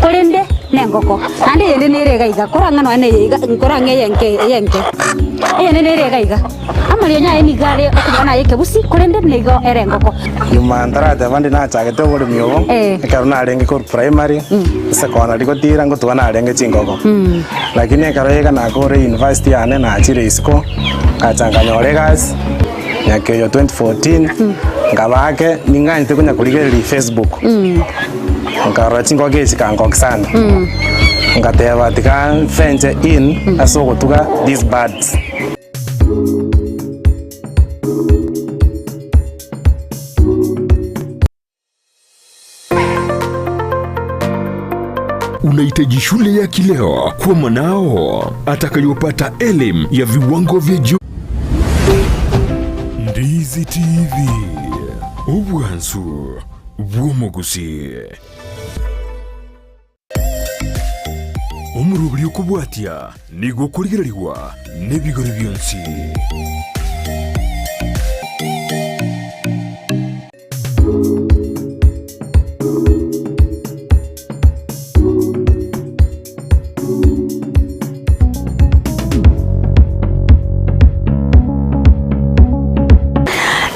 Korende nengoko, naende eyende nere iga iga, korang'a nonya neye iga, nkorang'a eye enke eye enke. Eyende nere iga iga. Amarionya aye nigo are okobua naye ekebusi, korende nigo ere engoko. Nyuma ntarateba ndi nachagete oboremi obo, Eh. ekero narenge korwa primary, secondary gotira ngotuga narenge chingoko. Lakini ekero iga nakore university yane nachire isiko, ngacha nkanyora egasi, nyakeyo 2014, nkaba ake ning'anchete konya korigereria facebook, nkarora chingoko echi chikangokia sana, ngateba tiga nfenche in ase ogotuga these birds. Unahitaji shule ya kileo kwa mwanao atakayopata elimu ya viwango vya juu. Ndizi TV, obwansu bw'omogusi. Omoroberi okobwatia nigo okorigererigwa nebigori bionsi.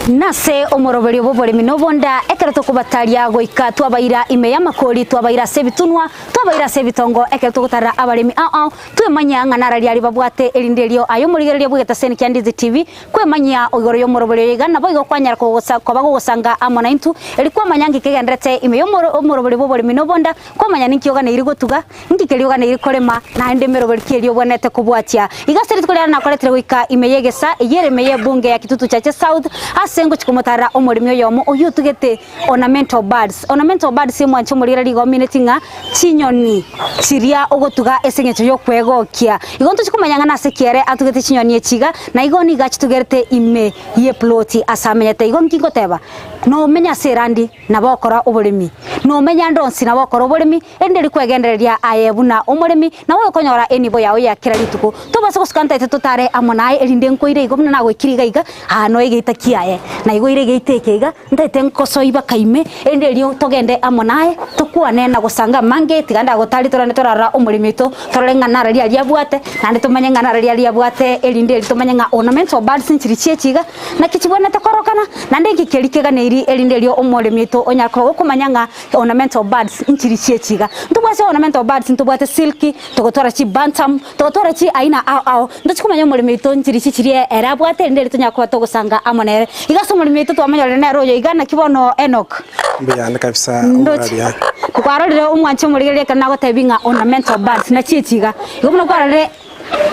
Nase omoroberio bw'oboremi nobonda, ekero tokobataria goika twabaira ime y'amakori, twabaira ase ebitunwa, twabaira ase ebitongo, ekero togotarera abaremi ao ao, twemanyia ng'a narari aria babwate erinde erio aye omorigereria bw'egetaseni kia Ndizi TV, kwemanyia igoro y'omoroberio oyo iga, naboigo kwanyara kogosa koba gogosanga amo naintwe, erio kwamanya nki kegendererete ime y'omoro omoroberio bw'oboremi nobonda, kwamanya ninki oganeiri gotuga, Inki keria oganeiri korema, naende emeroberi ki eria obwenerete kobwatia? Iga ase rituko riane nakoretire goika ime y'egesa eyio ere ime y'ebunge ya Kitutu Chache South, ase ngochia komotarera omoremi oyomo oyio otugete ornamental birds. Ornamental birds emwanche omorigereria igo omineti ng'a chinyoni chiria ogotuga ase eng'encho y'okwegokia. Igo ntochia komanya ng'a nase ki ere atugete chinyoni echi iga, na igo nigo achitugerete ime y'eploti ase amenyete. Igo nki ngoteba? Nomenye ase erandi nabo okora oboremi, nomenye ande onsi nabo okora oboremi, Erinde rikwegendereria aye buna omoremi, nabo okonyora enibo yao ya kera rituko. Tobasa gosuka ntaete totare amo naye, erinde nkoire igo buna nagoikire iga iga, aa noe egeita kiaye. Naigoire egeita eke iga, ntaete nkosoi baka ime, erinde erio togende amo naye, tokwane na gosanga amange, tiga ndagotari torende torarora omoremi oito, torore ng'a narari aria abwate, naende tomanye ng'a narari aria abwate, erinde erio tomanye ng'a ornamental birds nchiri chi'echi iga, naki chibwenerete korokana, naende inki keria keganeiri, erinde erio omoremi oito onyare koba gokomanya ng'a Ornamental birds nchiri chi'echi iga. Ntobwate ornamental birds, ntobwate silky, togotwara chi bantam, togotwara chi aina ao ao. Ntochi komanya omoremi oito nchiri chi chiria ere abwate erinde ere tonyare koba togosanga amo nere. Iga ase omoremi oito twamonyorire nere oyo iga naki bono Enock. Mbuyande kabisa Ndoche omoraria. kwarorire omwanchi omorigereria ekero nagotebi ng'a ornamental birds nachi echi iga. Igo buna kwarorire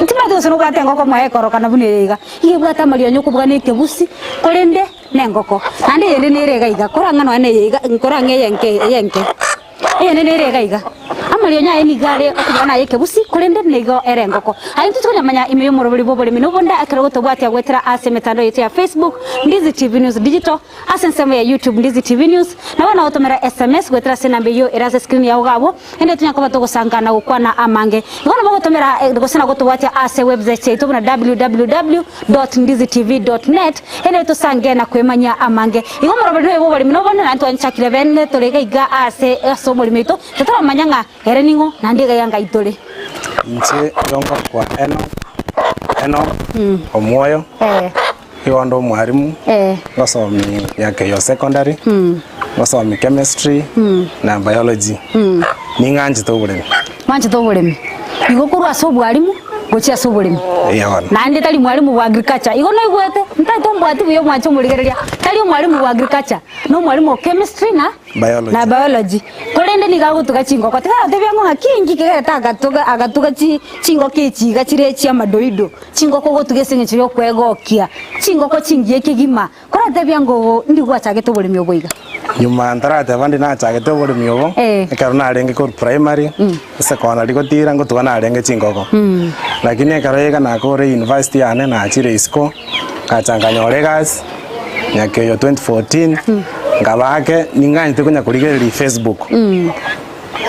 ntimanyeti gose nobwate engoko moyo ekorokana buna eye iga. Iga ebwate amarionya okobua na ekebusi korende. Nengoko, naende eyende nere iga iga, korang'a nonya neye iga, nkorang'a eye enke eye enke. Eyende nere iga iga. Amarionya aye nigo are okobua naye ekebusi, korende nigo ere engoko. Aye intwe tikonyamanya ime y'omoroberi bw'oboremi na obonda ekero gotobwatia goetera ase emetandao yaito ya Facebook, Ndizi TV News Digital, ase ensemo ya YouTube Ndizi TV News, nabo nagotomera SMS goetera ase enamba eyio ere ase screen yao iga abwo, Ende tonya koba togosanga na gokwana amange. Igo nabo ogotomera gose na gotobwatia ase website yaito buna www.ndizitv.net ende tosange na kwemanyia amange. Igo omoroberi noyo bw'oboremi nobonene naende twanchakire bene tore iga iga ase ase omoremi oito totaramanya ng'a ere ning'o naende iga yanga aitore. Inche igo ngokwa Enock, Enock, omwoyo. Igo onde omwarimu, ngosomi Nyakeyo Secondary, ngosomi Chemistry na Biology. Ning'anchete oboremi. Mwanchete oboremi. Igo korwa ase obwarimu gochia ase oboremi. Eeh bono. Naende tari mwarimu bwa agriculture. Igo noigwete? Ntaete ombwati buya omwanche omorigereria. Tari omwarimu bwa agriculture, na omwarimu o chemistry na Biology. na biology. Korende nigo agotuga chingoko. Tiga agotebia ng'o ng'aki inki kegerete agatuga agatuga chi chingoko echi iga chire chi'amadoido. Chingoko ogotuga ase engencho y'okwegokia, chingoko chingiya kegima, koratebia ng'o ndi gwachagete oboremi obo iga. Nyuma ntarateba ndi nachagete oboremi obo, Eh. ekero narenge korwa primary, secondary gotira ngotuga narenge chingoko. Lakini ekero iga nakore university yane nachire isiko, ngacha nkanyora egasi, Nyakeyo 2014, nkaba ake ning'anchete konya korigereria Facebook.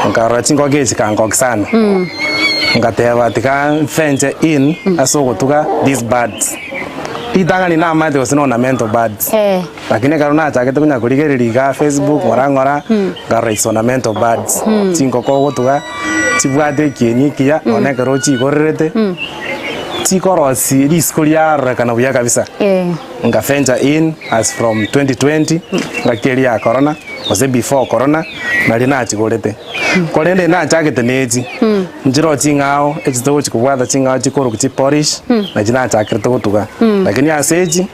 Nkarora chingoko echi chikangokia sana, ngateba tiga nfenche in ase ogotuga these birds. Ritang'ani namanyete gose na ornamental birds. Eh. Lakini ekero nachagete konya korigereria igaa Facebook ng'ora ng'ora, nkarora is ornamental birds, chingoko ogotuga chibwate ekieni ekiya nonye ekero ochiigorerete, chikorosia risiko riarorekana buya kabisa. Nka venture in as from 2020 ngaki eria ya corona gose before corona naria nachigorete. Korende nachagete na echi, nchiroo ching'ao echi togochi kobwata ching'ao chikorokwa chipolish nachi nachakerete gotuga. Lakini ase echi,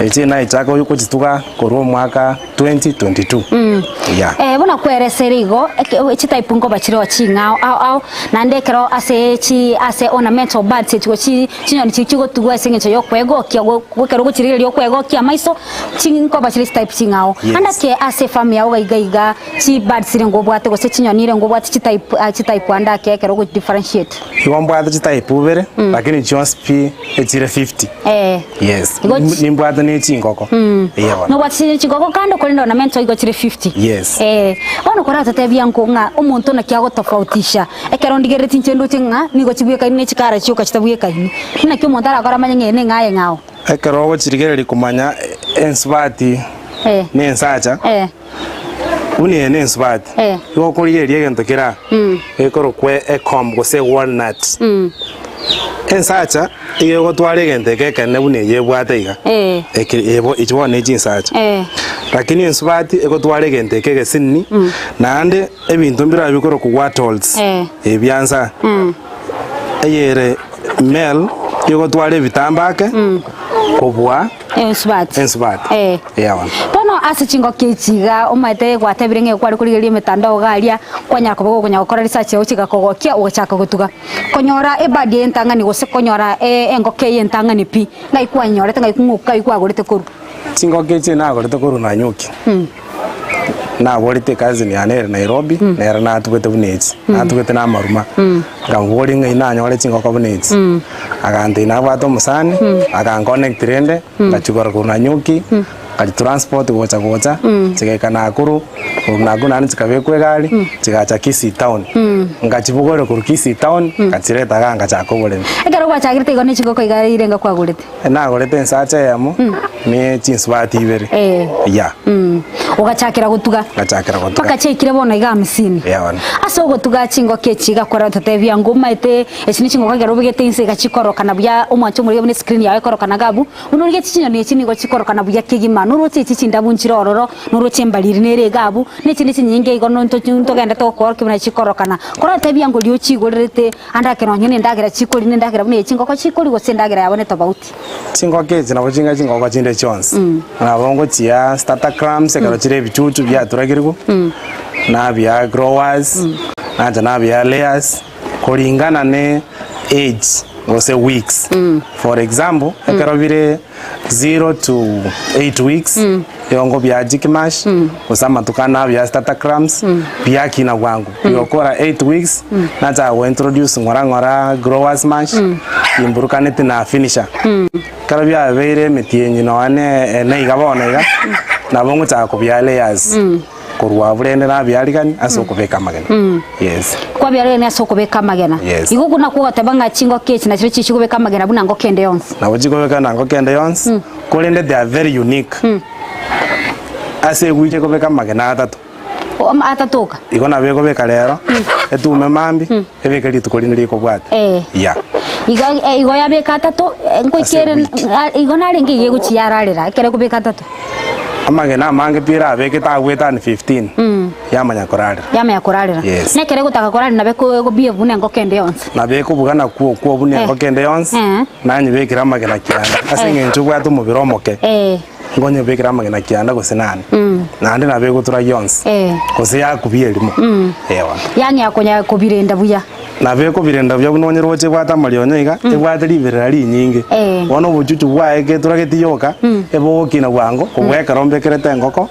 echi nachaka gochituga korwa omwaka 2022 yeah. Eh, buna kweresera igo eke- chitype nkoba chiroo ching'ao ao ao naende ekero ase chi ase ornamental birds echi gochi chinyoni chiria chigotugwa ase eng'encho ya okwegokia go ekero ogochirigereria okwegokia amaiso chinkoba chire chitype ching'ao. Yes. Ande ake ase efarm yago iga iga chibirds renge obwate gose chinyoni renge obwate chitype chitype ande ake ekero ogo differentiate. Igo mbwate chitype ibere lakini chionsi pi echire 50. Eh. Yes. Igo chi- Nimbwate ne chingoko. Eeh bono. Nobwate chi- chingoko kando korende ornamento igo chire 50. Yes. Eh, bono koratotebia nko ng'a omonto naki agotofautisha ekero ndigerereti inche ndoche ng'a nigo chibwekaine ne chikara chioka chitabwekaini. Naki omonto arakore amanye ng'a eye neng'a aye ng'ao. Ekero ogochirigereria komanya ensubati Eh. na ensacha, Eh. buna eye na ensubati, Eh. igo okorigereria egento kere aa, gekorokwa ecomb gose walnut. Ensacha igo egotwara egento eke ekenene buna eye ebwate iga, Eh. eke ebo echi bono ne chinsacha. Eh. Lakini ensubati egotwara egento eke egesinini, naende ebinto mbirobio bikorokwa wattles, Eh. ebiansa. Eyere male egotwara ebitamba ake kobua Ensubati. ensubati. Eh. Eeh bono. Bono ase chingoki echi iga omanyete gwatebire ng'a kware korigereria emetandao iga aria, kwanyara koba gokonya gokora research yago chigakogokia ogachaka gotuga. Konyora ebadi eye entang'ani gose konyora engoko eye entang'ani pi, ng'ai kwanyorete ng'ai ng'o ng'ai kwagorete korwa? Chingoki echi nagorete korwa Nanyuki. Naborete ecousin yane ere Nairobi, nere natugete buna echi, natugete na amaruma. Nkamoboria ng'ai nanyore chingoko buna echi, agantebia nabwate omosani, agan connect rende, ngachigora korwa Nanyuki, nkachi transport gocha gocha, chigaika Nakuru, korwa Nakuru naende chikabekwa egari, chigacha Kisii town. Nkachibogoria korwa Kisii town, nkachireta igaa ngachaka oboremi. Ekero gwachagete igo ne chingoko iga rirenga kwagorete? Nagorete ensacha eyemo, ne chinsubati ibere. Eh. Yeah. Mm. Ogachakera gotuga. Ngachakera gotuga. Mpaka chiaikire bono iga hamsini. Yeah, bono. Ase ogotuga chingoki echi igakora totebia ng'o omaete echi ne chingoko ekero obegete inse iga chikorokana buya omwancho omorige buna escreen yago ekorokana iga abwo, buna origetie chinyoni echi nigo chikorokana buya kegima, noroche echi chindabu nchire ororo, noroche embariri nere iga abwo, na echinde chinyinge igo nonto ntogende tokoorokia buna chikorokana. Koratebia ng'o riria ochigorerete Ande ake nonye nendagera chikori, nendagera buna eye chingoko chikori, gose endagera yabo netobauti. Chingoko echi nabo chinga chingoko chinde chionsi. Nabo ngochia starter crumbs ekero chire ebichuchu biaturagirwe, nabia growers, nacha nabia layers, kuringana ne age gose weeks. For example, ekero bire 0 to 8 weeks igo nkobia jigmash gose amatuko ane abia starter crumbs biakina bwango bigokora 8 weeks nachaka go introduce ng'ora ng'ora growers mash imburukaneti na finisher ekero biabeire emetienyi nonya ne ene iga bono iga nabo ngochaka kobia layers Korwa abwo rende nabiariganie ase okobeka amagena. Yes. Kwabiarigania ase okobeka amagena. Yes. Igo okwo nakwo ogoteba ng'a chingoko echi nachio chichikobeka amagena buna ngoko ende yonsi. Nabo chikobeka na ngoko ende yonsi, korende they are very unique. Ase ewiki ekobeka amagena atato. Om- Atato oka. Igo nabo ekobeka rero, etume mambia, ebeke rituko rinde rikobwata. Eh. Yeah. Iga eh, igo yabeka atato, eh, ngoikere Ase ewiki. ah, igo narenge iga egochi yararera ekero ekobeka atato. Amagena amange pi erabeke tagwetani 15 yamanya korarera. Yamanya korarera. Yes. Na ekero egotaka korarera nabo eko- ekobia buna engoko ende yonsi. Nabo ekobuga nakwo okwo buna Eh. engoko ende yonsi, Eh. nanyebekere amagena kianda ase Eh. eng'encho obwate omobere omoke, Eh. nkonyebekera amagena kianda gose nane. Naende nabo egotura gionsi, Eh. gose yakubia erimo. Eh bono. Yang'ea konya kobirenda buya. Nabo ekobirenda buya buna onye roche ebwate amarionya iga, ebwate riberera rinyinge. Eh. Bono obochuchu bwaye keturageti yoka, ebogokina bwango, kobua ekero mbekerete engoko,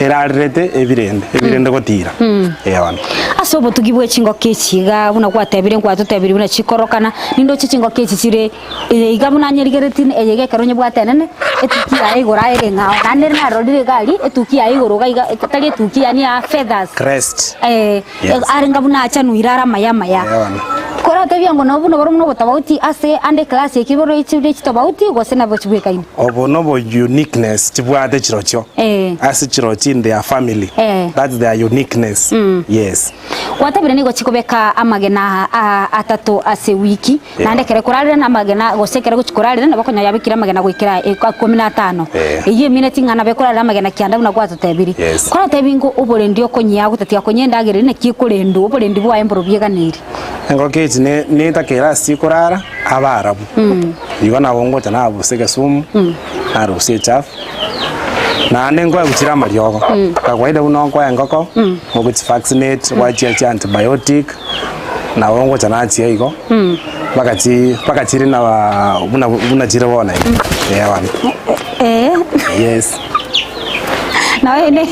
erarerete ebirende, ebirende gotira. Eh bono. Ase obotugi bwe chingoko echi iga, buna gwatebire nkwatotebirie buna chikorokana, nindoche chingoko echi chire eye iga buna nyerigeretie eye iga ekero nyebwate enene, etuki yaye igoro aye ere eng'ao, naende ere narorire iga aria, etuki yaye igoro iga iga tari etuki yaani ya feathers. Crest. Eh, Yes. arenga buna achanuire are amaya amaya. Eeh bono. Korotebia. Koratebia ngo nobwo buna barobwo nobotobauti ase ande eclass eke igoro chire chitobauti gose nabo chibwekaine. Obo nobo uniqueness chibwate chirochio Eh. ase chirochio in their family Eh. that's their uniqueness yes. Gwatabire nigo chikobeka amagena a atato ase ewiki, Yeah. naende ekero ekorarera na amagena gose ekero egochi korarera nabo okonyora yabekire amagena goikera ikomi na atano. Eh. Eyio emineti ng'a nabo ekorarera amagena kianda buna gwatotebirie. Yes. Koratebi ng'o oborendi okonyia gotatiga konyia endagera eria naki ekorendwa, oborendi bwaye mborobieganeiri. Engoko echi ne netakere ase chikorara abe arabu. Igo nabo ngocha nabusa egesumu, narusia echafu, naende nkoebuchire amariogo. Kawaida buna okoa engoko, ogochi vaccinate, gwachia chi antibiotic, nabo ngocha nachia igo, mpaka chi mpaka chire na buna buna chire bono iga, eh bono. Eh. Yes. Naende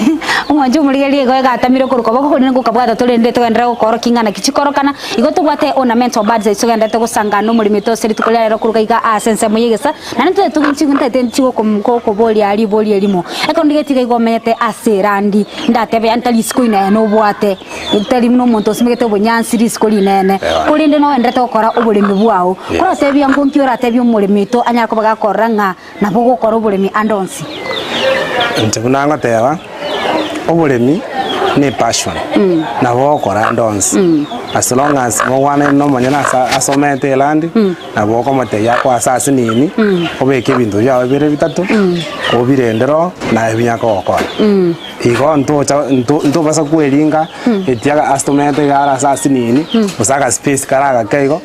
omwancho omorigereria igo egatamire korwa koboko korende ngokabwata torende togenderere gokorokia ing'ana ki chikorokana. Igo tobwate ornamental birds echio togendererete gosangana na omoremi oito ase rituko ria rero koruga iga ase ensemo ya egesa. Naende ntotagete togenchi ntagete nchi gokom gokoboria riborio erimo. Ekero ndigetie iga igo omenyete ase erandi, ndatebe yaani tari isiko inene obwate, tari buna omonto osimegete obonyansi risiko rinene, korende nogendererete gokora oboremi bwao. Koratebia ng'o nki oratebie omoremi oito anyare koba gakorora ng'a Nabo ogokora oboremi ande onsi. Inche buna ngoteba, oboremi ne epassion, nabo ogokora ande onsi, as long as mogwanaine na omonyene ase asomete elandi, nabo okomotebia akoe ase asinini, obeke ebinto biago bire bitato, obirendere oo, naye buya kogokora. Igo ntocha nto ntobasa kweringa etiaga ase tomenyete iga are ase asinini, gose agaspace kare agake igo,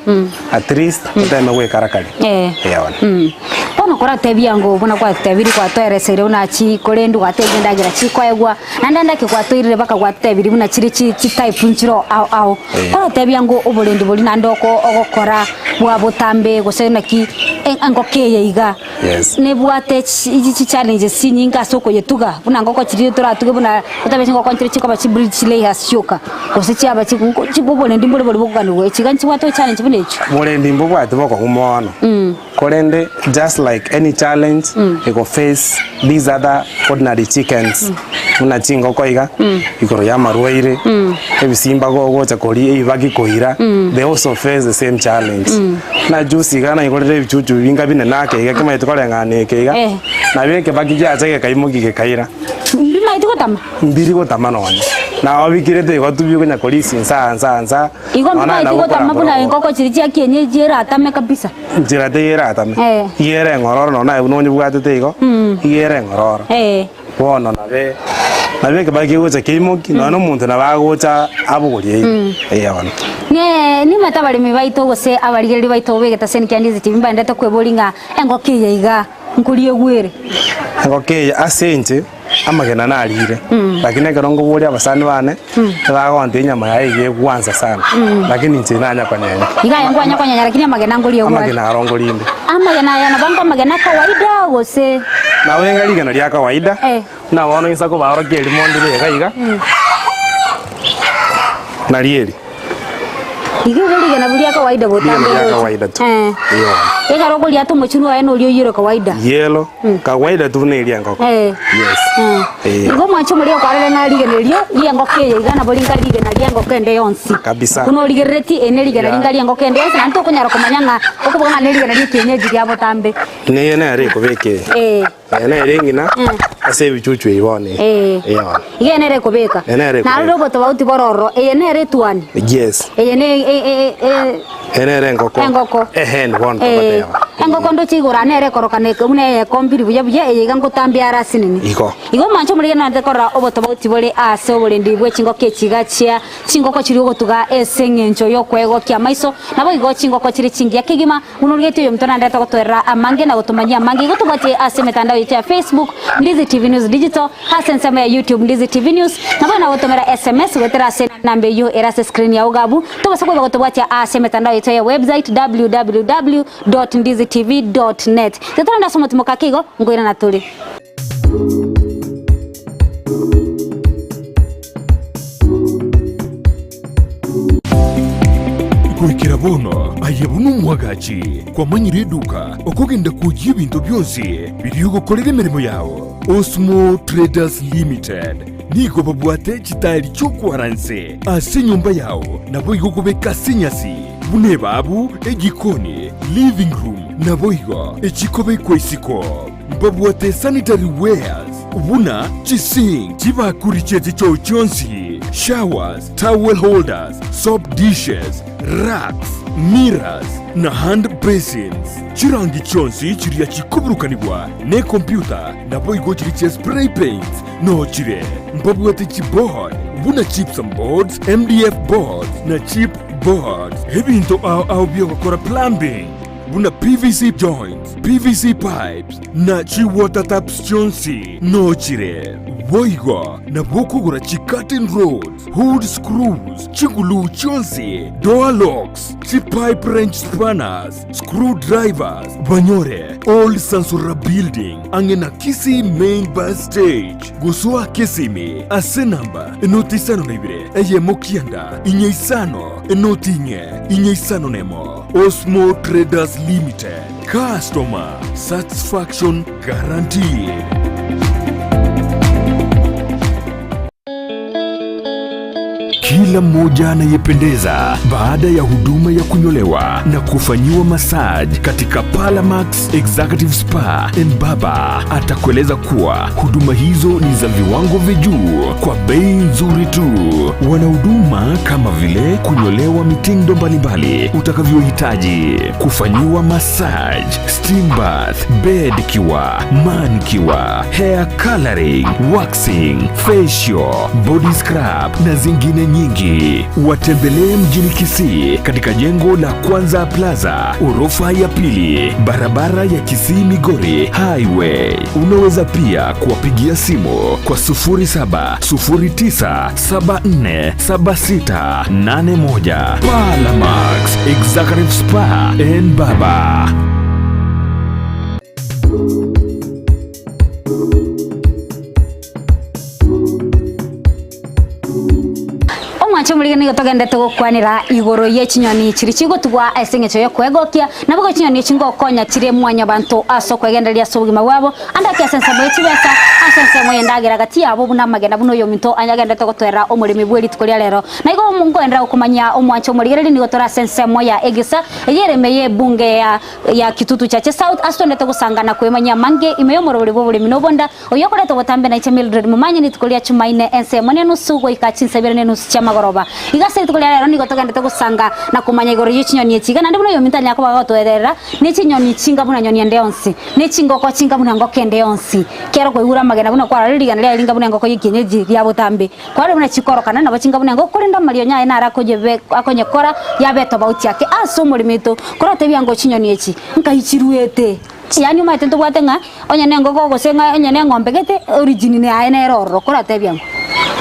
at least toteme goikara karia. Eh. Eeh bono. Bono koratebia ng'o buna gwatebirie gwatoereseire buna chi korende gwatebire endagera chikoegwa, naende ande eke gwatoirire mpaka gwatebirie buna chire chi chitype nchire ao ao. Eh. Koratebia ng'o oborendi boria naende oko ogokora bwa botambe gose naki engoko eye iga. Yes. Nebwate chi chichallenges chinyinge ase okoyetuga, buna ngoko chiria toratuge buna otabe chingoko nchire chikoba chibreed chilayers chioka, gose chiaba chi chi oborendi mbore bori bokoganigwa, echi iga nchibwate echallenge buna echio? Borendi mbobwate bokong'u mono, korende just like any challenge ego face these other ordinary chickens buna chingoko iga, igoro ya amarwaire, ebisimba gogocha koria ebibaki koira, they also face the same challenge. Buna juzi iga naigorire ebichuchu binga binene ake iga kimanyete koreng'ana eke iga, Eh. nabio ekebaki giacha gekaimokia gekaira. Mbimaeti gotama? Mbiri gotama nonye. Nabo bikirete igo tu bikonya korisia insaa nsaa nsaa. Igo Nonya mbimaeti nabo gotama buna korambora engoko chiria chia kienyeji eratame kabisa. Nchera teiyo eratame. Eh. Iga ere eng'ororo nonya naye buna onyebwatete igo, iga ere eng'ororo. Eh. Bono nabe nabe ekebaki kegocha keimoki, nonya na omonto nabo agocha abogorie iga. Eeh bono. Ne nimanyete abaremi baito gose abarigereria baito b'egetaseni kia Ndizi TV mbaendete kweboria ng'a engoko eye iga nkoriegwa ere. Engoko eye ase inche amagena narire, lakini ekero nkoboria abasani bane, nibagontebia enyama yaye iga egwansa sana, lakini inche nanya konyenya. Iga aye nkwanya konyenya lakini amagena nkoriegwa are. Amagena aro nkorinde. Amagena aya nabo nkomagena kawaida gose? Nabo enga rigena ria kawaida, Eh. buna bono inse kobaorokia erimo ndire iga iga, nario eri. Iga igo rigena buna ria kawaida Rigena botambe ria roche. kawaida tu. Eh. Iyo. Ekero okoria ata omochenu oye noria oyire kawaida. Yellow, kawaida tu buna eria engoko. Eh. Yes. Eh. Eh. Igo omwanche omoria okwarore ng'a rigena erio ri'engoko eye iga nabo ringa rigena ri'engoko ende yonsi. Kabisa. Buna origereretie eri nerigena Yeah. ringa ri'engoko ende yonsi naende tokonyara komanya ng'a okoboka ng'a nerigena ri'ekienyeji ria botambe. Neye nere ekobeka eye. Eh. Eye nere eng'ina ase ebichuchu ebi bono eye. Eh. Eye bono. Iga eye nere ekobeka. Eye nere ekobeka. Narore obotobauti bore ororo, eye nere etuani. Yes. Eye ne e- e- e- Eye nere engoko. Engoko. Ehe bono Eh, togoteba. engoko ndoche igoro aa nere ekorokana eke buna eyekombiri buya buya eye iga ngotambia are ase nini. Igo. Igo omwancho omorige nante korora obotobauti bore ase oborendi bwe chingoko echi iga chia chingoko chiria ogotuga ase eng'encho y'okoegokia amaiso, naboigo chingoko chire chingiya kegima, Buna origetie oyominto naende togotoerera amange na gotomanyia amange igo tobwatie ase emetandao yaito ya Facebook, Ndizi TV News Digital, ase ensemo ya YouTube Ndizi TV News, nabo na gotomera SMS goetera ase enamba eyio ere ase screen yao iga abwo, tobasa koiba gotobwatia ase emetandao yaito ya website www.ndizitv.net. Tiga torende ase omotimoka ake igo, nkoirana tore. Goikera bono aye buna omwagachi kwamanyire eduka okogenda kwoyia ebinto bionsi biria ogokorera emeremo yao. Osmo Traders Limited nigo babwate chitari chi'okwaranse ase enyomba yao naboigo okobeka ase enyasi. buna ebabu, ejikoni, living room, naboigo echikobekwa isiko. Mbabwate sanitary wares buna chisink, chibakuri chie chichoo chionsi, showers, towel holders, soap dishes, racks, mirrors, na hand basins. Chirangi chionsi chiria chikoburukanigwa nekompyuta naboigo chiria chia spray paints noo chire. Mbabwate chiboard buna gypsum boards, MDF boards, na chip boards. Ebinto ao ao biogokora plumbing buna PVC joints, PVC pipes, na chi-water taps chionsi noo chire. Boigo nabo okogora chi-curtain rods, hood screws, chiguluu chionsi, door locks, chi-pipe wrench spanners, screw drivers, banyore Old Sansura Building ang'e na Kisii Main Bus Stage. Gosoa Kisimi ase namba enoti isano na ibere eyemo kianda inye isano enoti inye inye isano nemo. Osmo Traders Limited, customer satisfaction guaranteed. Kila mmoja anayependeza baada ya huduma ya kunyolewa na kufanyiwa massage katika Palamax Executive Spa and Baba atakueleza kuwa huduma hizo ni za viwango vya juu kwa bei nzuri tu. Wana huduma kama vile kunyolewa mitindo mbalimbali utakavyohitaji, kufanyiwa massage, steam bath, bed cure, manicure, hair coloring, waxing, facial, body scrub na zingine nyingi. Watembelee mjini Kisii katika jengo la Kwanza Plaza, orofa ya pili, barabara ya Kisii Migori Highway. Unaweza pia kuwapigia simu kwa 0709747681. Palamax Executive Spa and Baba. Omwanche omorige nigo togendete gokwanera igoro ye chinyoni chiri chigotugwa ase eng'encho y'okwegokia, naboigo chinyoni echi ngokonya chire mwanyabanto ase okwegendereria ase obogima bwabo, ande ake ase ensemo ye chibesa, ase ensemo y'endagera gati yabo buna amagena buna oyominto agendete gotwerera omoremi bwe rituko ria rero. Na igo nkoenderera gokomanyia omwanche omorigereria nigo tore ase ensemo ya egesa eye ere ime y'ebunge ya ya Kitutu Chache South ase tondete gosanga na kwemanyia amange ime y'omorobori bw'oboremi na obonda, oyio okoreta obotambe naiche Mildred Momanyi rituko ria Chumaine ensemo nenusu goika chinsa ibere nenusu chiamagoroba. Iga ase rituko ria rero nigo togendete gosanga na komanya igoro ye chinyoni echi iga naende buna oyominto anyare koba agotoerera ne chinyoni chinga buna nyoni ende yonsi, ne chingoko chinga buna ngoko ende yonsi. Kero kwaigure amagena buna kwarorire rigena riaye ringa buna engoko y'ekienyeji ria botambe. Kwarora buna chikorokana nabo chinga buna engoko, korende amarionya aye naro akoyebe akonyekora yabe etobauti ake ase omoremo oito. Koratebia ng'o chinyoni echi nkai chiruete? Yaani omanyete ntobwate ng'a onye na engoko gose ng'a onye na eng'ombe gete origin yaye nere ororo, koratebia ng'o?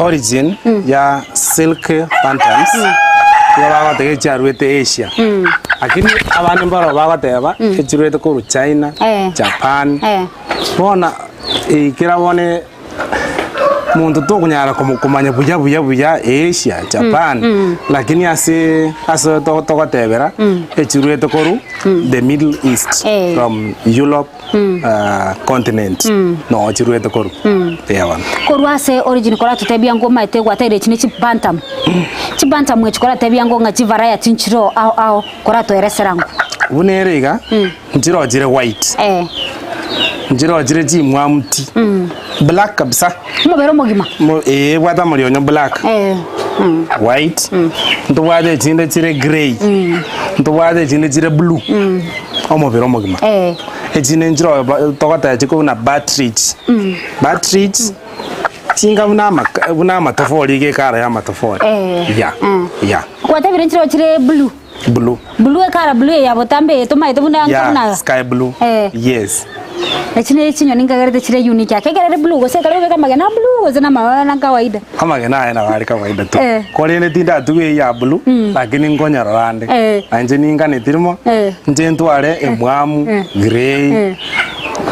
Origin ya silk bantams nigo bagoteba echiaruete Asia lakini abande mbaro bagoteba echiruete korwa China, Japan, bono kera bono Monto tokonyara komanya buya buya buya Asia, Japan, lakini ase ase togotebera echiruete korwa the Middle East from Europe continent noo chiruete korwa eeh bono. Korwa ase origin koratotebia ng'o omanyete gwateire echi ne chibantam, chibantam echi koratebia ng'o ng'a chivariety nchiroo ao ao koratoeresera ng'o? Buna ere iga, nchirochire white. Nchirochire chimwamu ti. Black kabisa. Omobere omogima. Mo eh ebwate amarionyo black. White. Ntobwate echinde chire grey. Ntobwate echinde chire blue. Omobere omogima. Echinde nchiro togoteba chikobua buna batridge. Batridge, chinga buna amaka buna amatofori iga ekara ya amatofori. Yeah, yeah. Gwatebire nchiro chire blue. Blue. Blue ekara blue eye ya botambe eye tomaete buna Yeah, buna sky blue. Eh. Yes. Echi ne chinyoni nkagerete chire unique ake ekero ere blue gose ekero obeka amagena a blue gose na amababi na kawaida. Amagena aye nabo are kawaida tu. Eh. Korende tindatuga eyio ya blue, lakini nkonyarora ande. Eh. Na inche ninganeti rimo, Eh. inche ntware emwamu, Eh. grey. Eh.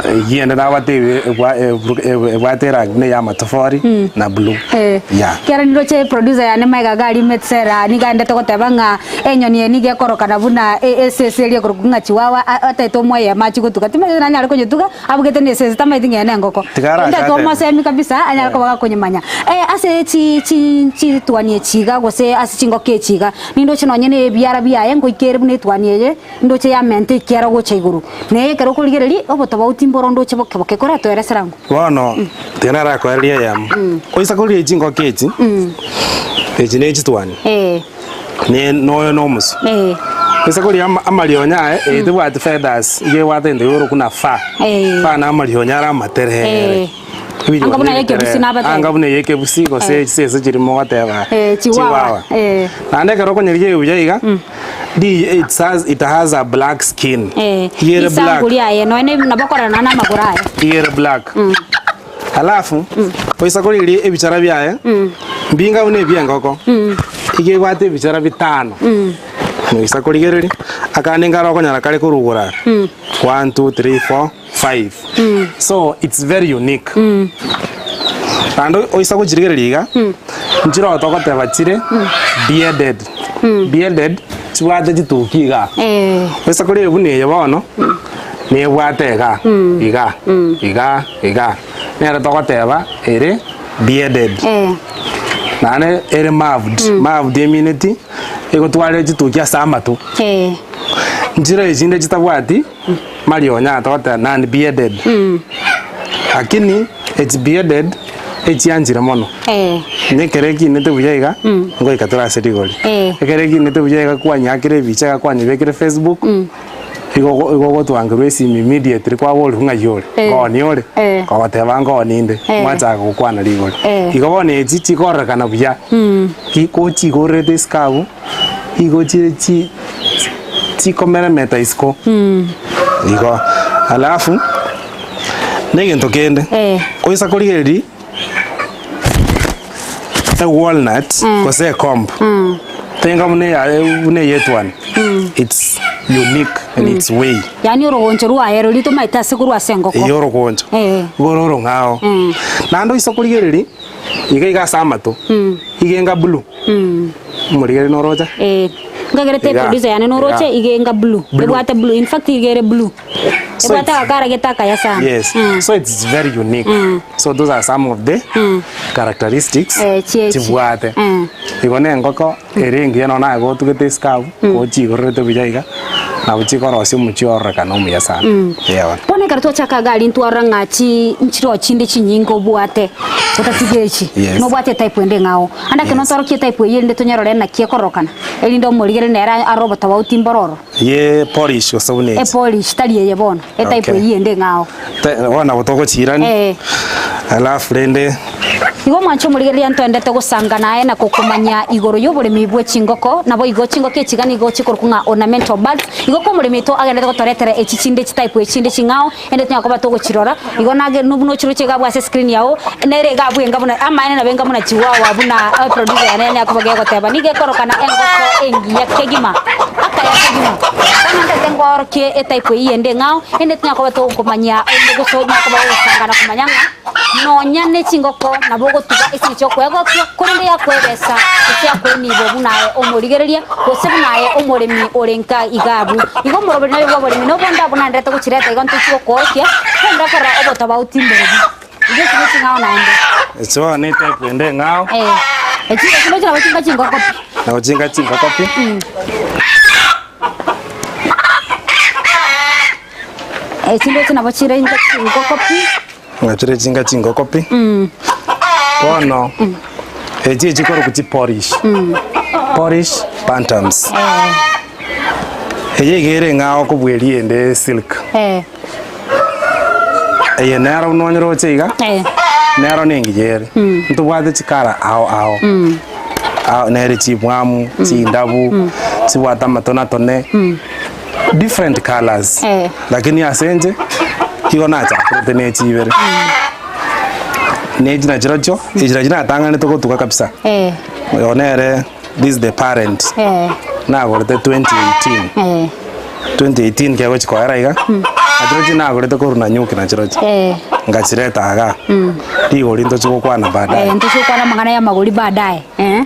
Eyio ende nabatebi ebwa ebwate erangi buna eya amatofori na blue. Eh, Yeah. Kiara niroche producer yane Mike iga aria Metsera nigo aendete goteba ng'a enyoni eye nigo ekorokana buna e- esese eria ekorokwa ng'a chiwawa a- ataete omoyemo achie gotuga. Timanyeti nanyare konyetuga abugete na esese tamanyeti ng'a eye nengoko. Tiga arache Ndete atebe. omosemi kabisa anyare koba gakonyemanya. Eh, ase chi chi chitwani echi iga gose ase chingoko echi iga, nindoche nonye na ebiara biaye ngoika ere buna etwani eye. Ndoche yamente ekiara gocha igoro, na ekero okorigereria obotobauti mboro ndoche boke boke. Koratoeresera ng'o? Bono tiga narakoererie eyemo. Oisa korigia chingoko echi, echi ne chitwani, Eh, ne noyo na omosu. eh, Oisa korigia ama- amarionya aye, eye tebwati feathers, iga ebwate egento gekorokwa buna fur. Eh. Fur na amarionya are amaterere. Eh. Anga buna ekebusi nabatebie. Anga buna ekebusi gose chisese chiria mogoteba Eh, chiwawa. Eh. Naende ekero okonyerigia buya iga, di it has, it has a black skin. Eh, Iga ere black. risangu riaye nonya nabo okorora na amagoro aye. Iga ere black. Alafu, oisa korigereria ebichara biaye, mbinga buna ebia engoko, iga ebwate ebichara bitano. Oisa korigereria, akande nkare okonyora kare korwa igoro aa, one, two, three, four. 5 so it's very unique naende oisa gochirigereria iga nchire togoteba chire bearded bearded chibwate chituki igaa Eh. oisa korigereria buna eye bono nebwate igaa igaa igaa igaa nere togoteba ere bearded Eh. naende ere marved marved emineti egotwara chituki ase amato Eh. nchire echinde chitabwati Marionya togoteba non bearded lakini its bearded echianchire mono Eh. onye ekero ekinete buya iga ngoika tore ase rigori Eh. ekero ekinete buya iga kwanyakire ebicha iga kwanyebekire facebook igo ogo igo ogotwangerwa esimi immediately kwaborigwa ng'ai ore Eh. ng'oni ore Eh. kogoteba ng'oni inde Eh. mwachaka gokwana rigori Eh. igo bono echi chikororekana buya ki kochigorerete isiko abwo Igo chire chi chikomeremeta isiko igo alafu na egento kende Eh. oisa korigereria ewalnut gose ecomb tenga buna eya buna eyetwani its unique in its way Yaani orogoncho rwaye roria tomaete ase korwa ase engoko. eye orogoncho Eh. igo ore orong'ao naende oise korigereria Iga iga ase amato, iga enga blue, omorigereria noroche? Eh, nkagerete Iga, eproducer yane noroche iga. iga enga blue. Blue. Ebwate blue, in fact iga ere blue. So Ebwate it's- agakara gete akaya sana. Yes, Mm. so it's very unique. So those are some of the characteristics Eh, chie- chibwate. Mm. Igo na engoko ere engiya nonya naye gotugete isiko abwo, gochigorerete buya iga, nabo chikorosia omochie ororekane omuya sana. Eeh bono. Bono ekero twachaka iga aria ntwarora ng'a chi nchiroo chinde chinyinge obwate otatiga echi. Yes. Nobwate etype ende eng'ao. Ande ekero Yes. notwarokia etype eyio erinde tonyerore naki ekororokana, erinde omorigereria nere arore obotofauti mboro ororo. Ye polish gose buna echi. Epolish tari eye bono, etype Okay. eyio ende eng'ao. Te- Bono nabo togochiirania, Eh. alafu rende Igo omwanche omorigereria ntwendete gosanga naye na gokomanya igoro y'oboremi bwe chingoko, naboigo chingoko echi iga nigo chikorokwa ng'a ornamental birds. Igo komoremi oito agenderete gotoretera echi chinde chitype echi chinde ching'ao, ende tonyare koba togochirora, igo nage buna ochiroche iga abwo ase escreen yao, nere iga abwo enga buna amaene nabo enga buna chiwawa buna eproducer yane yanyara koba gegoteba, nigo ekorokana engoko engiya kegima, akaya kegima. Bono ntagete nkoorokie etype eyio ende eng'ao, ende tonyare koba tokomanya ende gose onyare koba ogosanga na komanya ng'a nonya ne chingoko nabo ogotuga ase eng'encho yokoegokia, korende yakoebesa gose yakoenibo buna aye omorigereria, gose buna aye omoremi ore nka iga abwo. Igo omoroberi naye bw'oboremi nobonde abwo naenderete gochireta igo ntochi gokoorokia, kende okorora obotobauti mborobwo. Igo echi neching'ao naende. Echi bono ne type ende eng'ao. Eh, echi echi ndoche nabo chinga chingoko pi. Nabo chinga chingoko pi. Echi ndoche nabo chire inga chingoko pi. Ng'a chire chinga chingoko pi. Bono echi echikorokwa chipolish. Polish bantams. Eye iga ere eng'ao kobua eria ende silk. Eh. Eye nero buna onyeroche iga, Eh. nero nengiya ere. Ntobwate chikara ao ao. Ao nere chimwamu, chindabu, chibwate amatonatone, different colours. Eh. Lakini ase inche, igo nachakerete ne chibere. Ne echi nachirochio, echi nachi natang'anete gotuga kabisa. Eh. Oyo nere, this is the parent. Eh. Nagorete 2018. Eh. 2018 kegochi koera iga. Nachirochio nagorete korwa Nanyuki nachirochio. Eh. Ngachireta igaa. Rigori ntochi gokwana baadaye. Eh, ntochi gokwana amang'ana ya amagori baadaye. Eh.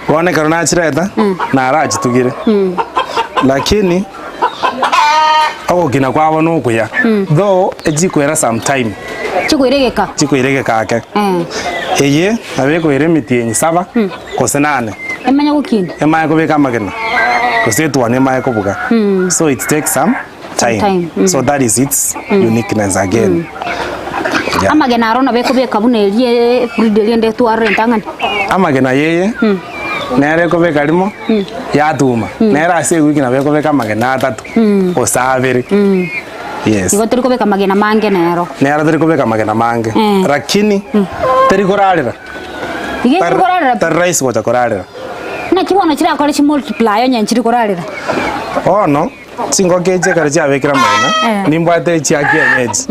Bono ekero nachireta, narachitugire. Lakini, ogokina kwabo nokuya. Though, echikwera sometime. Chikoira egeka. Chikoira egeka ake. Eh. Eye, nabo ekoira emitienyi saba, gose nane. Emanye gokina. Emanye kobeka amagena, gose etuoni emanye kobuga. So it takes some time. Time, mm. So that is its uniqueness again. Yeah. Amagena aro nabo ekobeka buna eria efridi eria ende etwarire entang'ani. Amagena yeye nere ekobeka rimo yatuma nere ase ewiki nabo ekobeka amagena atato gose abere yes Igo tori kobeka amagena mange nero. nere tori kobeka amagena mange lakini teri korarera Iga ekeri korarera pi. Tari rahisi gocha korarera Naki bono chirakore chimultiply onye nchiri korarera. Bono Chingoko echi ekero chiabekire amagena, Eh. nimbwate echia kienyeji,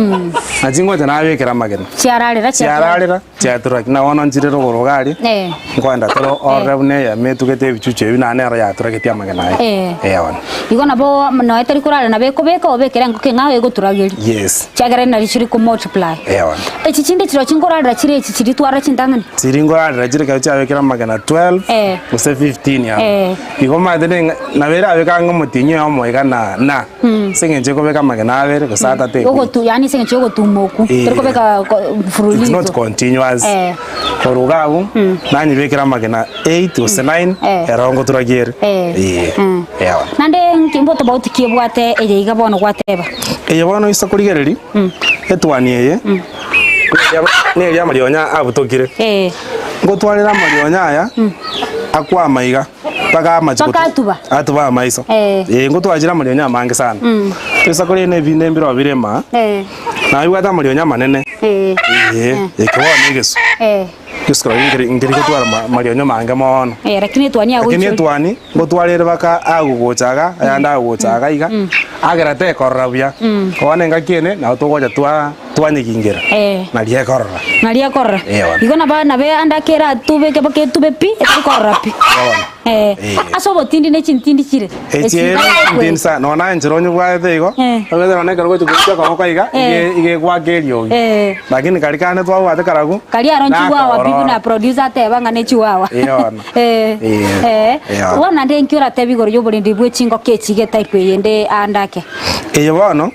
na chingocha nabekera amagena. Chiararera Chiararera, chiatura na bono nchire rogoro iga aria, Eh. nkoenda tore orore buna eyemo etugete ebichuchu ebi naende nero yaturagetie amagena aya. Eh. Eh bono. Igo nabo noe tari korarera nabo ekobeka obekere engoko eng'ao egoturageria. Yes. Chiagera nari chiri ko multiply. Eh bono. Echi chinde chirochio nkorarera chire echi chiria twarora chintang'ani. Chiri nkorarera chire ekero chiabekire amagena 12 Eh. gose 15 amo. Eh. Igo omanyete ning'a nabo erabe kang'e omotienyi oyomo iga na na ase eng'encho ekobeka amagena abere gose atato ekubi. Ogotu yaani ase eng'encho ya ogotuma okwo, Eh. tori kobeka ko It's not mfululizo. continuous. Eh. Korwa iga abwo, nanyebekera amagena 8 gose 9 Eh. ero ngoturagia ere. Eh. Eh. Mm. Eeh. Naende nki mbotobauti ki ebwate eye iga bono gwateba? Eye bono ase korigereria, etuani eye, neria amarionya abutokire. Eh. Ngotwarera amarionya aya, akwama iga, mpaka amache Mpaka gotu- atuba? atuba amaiso. Eh. Eh, ngotwachire amarionya amange sana. Toisa korenda ebinde mbirobio bire maa, Eh. nabibwate amarionya amanene. Eh. Eh, eke bono egesu. Eh. Egesu korwa nkeri nkeri gotwara ma- marionya mange mono. Eh, lakini etuani yago Lakini ichori. etuani, ngotwarere mpaka agogocha iga, ayande agogocha iga iga, agera tekorora buya. Bono engaki ende, nabo togocha twa twanyegingera, Eh. naria ekorora. Naria ekorora. Eh, bono. Igo nabo nabe ande akera atube keba ketube pi, etari korora pi. Bono. Eh. Eh. Ase obotindi ne chintindi chire. Echi ere ntindi sana, nonya naye nchera onyebwatete igo, Eh. obwate nonya ekero ogochia korusia okoboko iga, Eh. ige iga egwaka eriogi. Eh. Lakini karia kande twabwate karabwo, Karia aro nchiwawa pi nakorora. buna producer ateba ng'a ne chiwawa. Eh, bono. Eh. Eh. Eh. Eh, bono. Bono naende nki oratebe igoro ya oborendi bwe chingoko echi iga etype eye ende ande ake? Eye bono,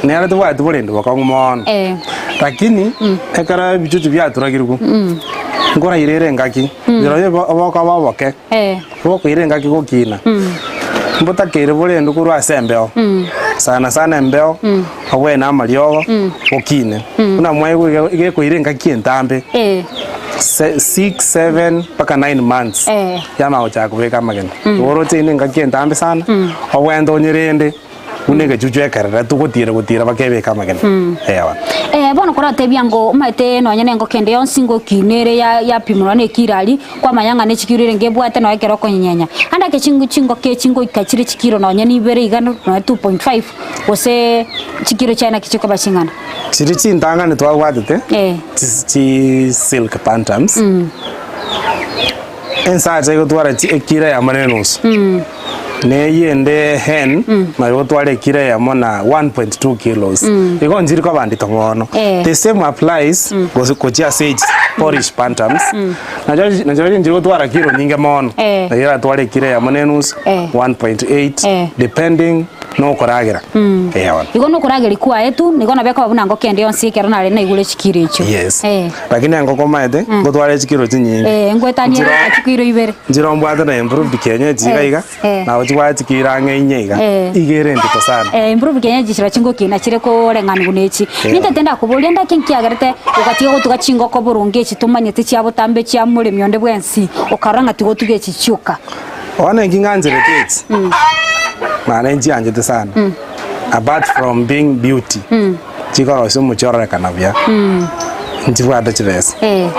Nere tobwati borendi bokong'u mono. Eh. Lakini ekero ebichuchu biaturagirwe, nkoraira ere engaki, rirorio obo- obokoba oboke, Eh. bokoira engaki gokina, mbotakeire borendwe korwa ase embeo, sana sana embeo, obwene amariogo, bokine. Buna mwaigwa iga iga ekoira engaki entambe, Eh. se- six, seven mpaka nine months, Eh. yamanya gochaka kobeka amagena. Igo oroche inde engaki entambe sana, obwente onyerende. Buna egechuchu ekerere togotiira gotiira bakebeka amagena. Eeh. Eh, bono koratebia ngo omanyete nonya na engoko ende yonsi ngokina ere ya yapimorwa na ekiro aria, kwamanya ng'a ne chikiro ere ngebwate nonya ekero okonyenyenya. Ande ake chingo chingoko echi ngoika chire chikiro nonya na ibere iga nonya 2.5 gose chikiro chiaye naki chikoba ching'ana. Chiria chintang'ani twabwatete, Eh. chis chi silk bantams, ensacha egotwara chi ekiro eyemo na enusu. Na eyende hen nayo gotwara ekiro eyemo na 1.2 kilos. Igo nchiri koba ndito bono. Eh. The same applies gose gochia ase echi Polish bantams. Nacho nacho nchiri gotwara kiro nyinge mono. Eh. Nayo eratware ekiro eyemo na enusu, Eh. 1.8 Eh. depending nokoragera. Eh bono. Igo nokorageria kwaye tu, nigo nabo ekoba buna ngoko ende yonsi ekero nare naigure chikiro echio. Yes. Eh. Lakini engoko omanyete, ngotwara echikiro chinyinge. Eh, ngoetanie Nchiro- chikiro ibere. Nchire mbwate na improved kienyeji iga Eh, iga, eh. nabo chibwate chikiro ang'e inye iga, Eh. iga ere endito sana. Eh, improved kienyeji chira chingokina chire koreng'ana buna echi. Eh. Nintete ndakoboria ndaki nkiagerete ogatiga gotuga chingoko boronge echi tomanyete chia botambe chia moremi onde bwensi, okarora ng'a tiga otuge echi chioka. Bono eki ng'ancherete echi, naende nchianchete sana, apart from being beauty, chikorosia omochie ororekana buya, nchibwate chibesa. Eh.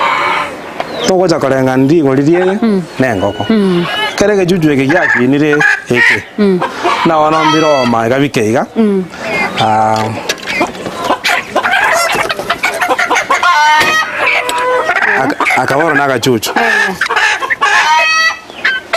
Togocha koreng'ana rigori riaye na engoko. Ekero egechuchu eke giakinire eke, na bono mbire ooma iga bike iga, aka aka bono na agachuchu,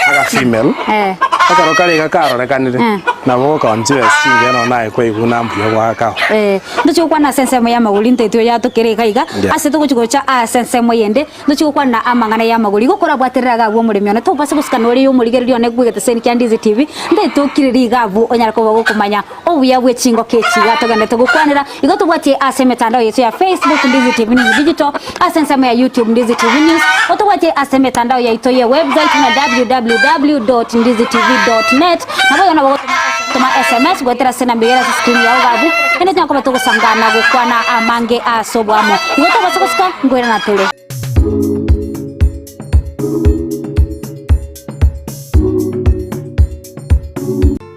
aga female, Eh. ekero kare iga karorekanire, Eh. Nabo ogokaoni chibesa chingiya nonya naye kwaigwa buna mbuya goaka. Eh, ntochie gokwana ase ensemo y'amagori ntaetwe yatokere iga iga, Yeah. ase togochia gocha ase ensemo eyende, ntochie gokwana amang'ana y'amagori. Igo korabwaterere iga abwo omoremi one, tobasa gosika nore omorigereria one bw'egeteseni kia Ndizi TV, ntaete okireri iga abwo onyare koba gokomanya obuya bwe chingoko echi iga togenderete gokwanera. Igo tobwatie ase emetandao yaito ya Facebook Ndizi TV News Digital, ase ensemo ya YouTube Ndizi TV News, otobwatie ase emetandao yaito ye website buna www.ndizitv.net, naboigo nabo gotoma SMS goetera ase enamba eye ase screen yao iga abwo, naende tonya koba togosangana gokwana amange ase oboamo. Igo tobase gosika nkoirana tore.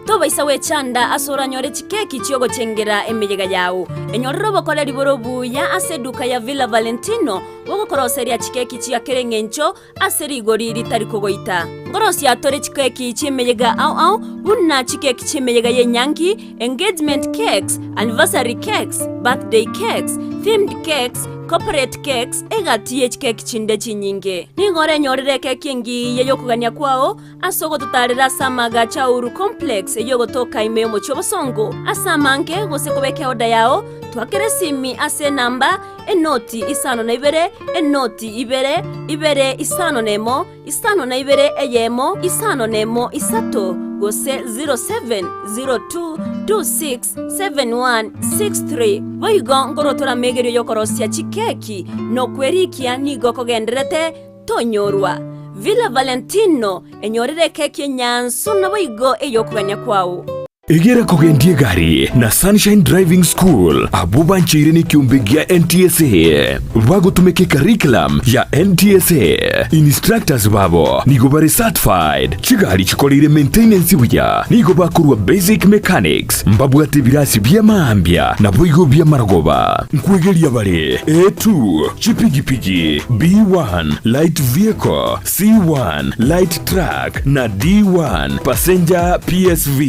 Tobaisa gwechanda ase oranyore chikeki chi'ogochengera emeyega yao. Enyorere obokoreri bore obuya ase eduka ya Villa Valentino bogokoroseria chikeki chia kera engencho ase rigori ritari kogoita. Nkorosia tore chikeki chi'emeyega ao ao buna chikeki chi'emeyega y'enyangi, engagement cakes, anniversary cakes, birthday cakes, themed cakes, corporate cakes, egati ye chikeki chinde chinyinge. Nigo orenyorere ekeki engiya y'okogania kwao Ase ogototaarera ase amaagacho a Uhuru Complex eyio egotoka ime y'omochie obosongo ase amange gose kobeka eoda yao, twakere esimi ase enamba, enoti isano na ibere, enoti ibere, ibere isano na emo, isano na ibere eyemo, isano na emo isato, gose 0702267163. Boigo nkorwa toramegerio y'okorosia chikeki na okwerikia nigo kogendererete Tonyorwa. Villa Valentino, enyorere ekeki enyansu naboigo ey'okogania kwao. Egera kogendia egari na Sunshine Driving School abwo bancheire nekiombe gia NTSA bagotumeka ecurriculum ya NTSA. Instructors babo nigo bare certified, chigari chikoreire maintenance buya, nigo bakorwa basic mechanics, mbabwate ebirasi bia maambia naboigo bi'amarogoba. Nkwegeria bare A2, Chipigipigi, B1, Light Vehicle, C1, Light Truck, na D1, Passenger PSV.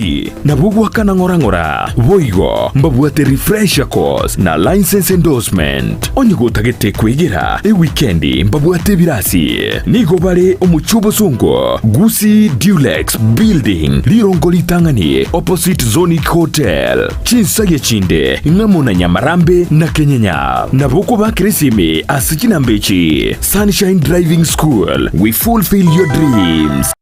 Nabwo goakana ng'ora ng'ora. Boigo mbabwate Refresher Course na Licence Endorsement. Onye gotagete kwegera ewikendi mbabwate ebirasi. Nigo bare omochie obosongo, Gusii Dulux Building, rirongo ritang'ani opposite Zonic Hotel. Chinsagia chinde ng'amo na Nyamarambe na Kenyenya. Nabo okobakera esimi ase chinamba echi, Sunshine Driving School, we fulfill your dreams.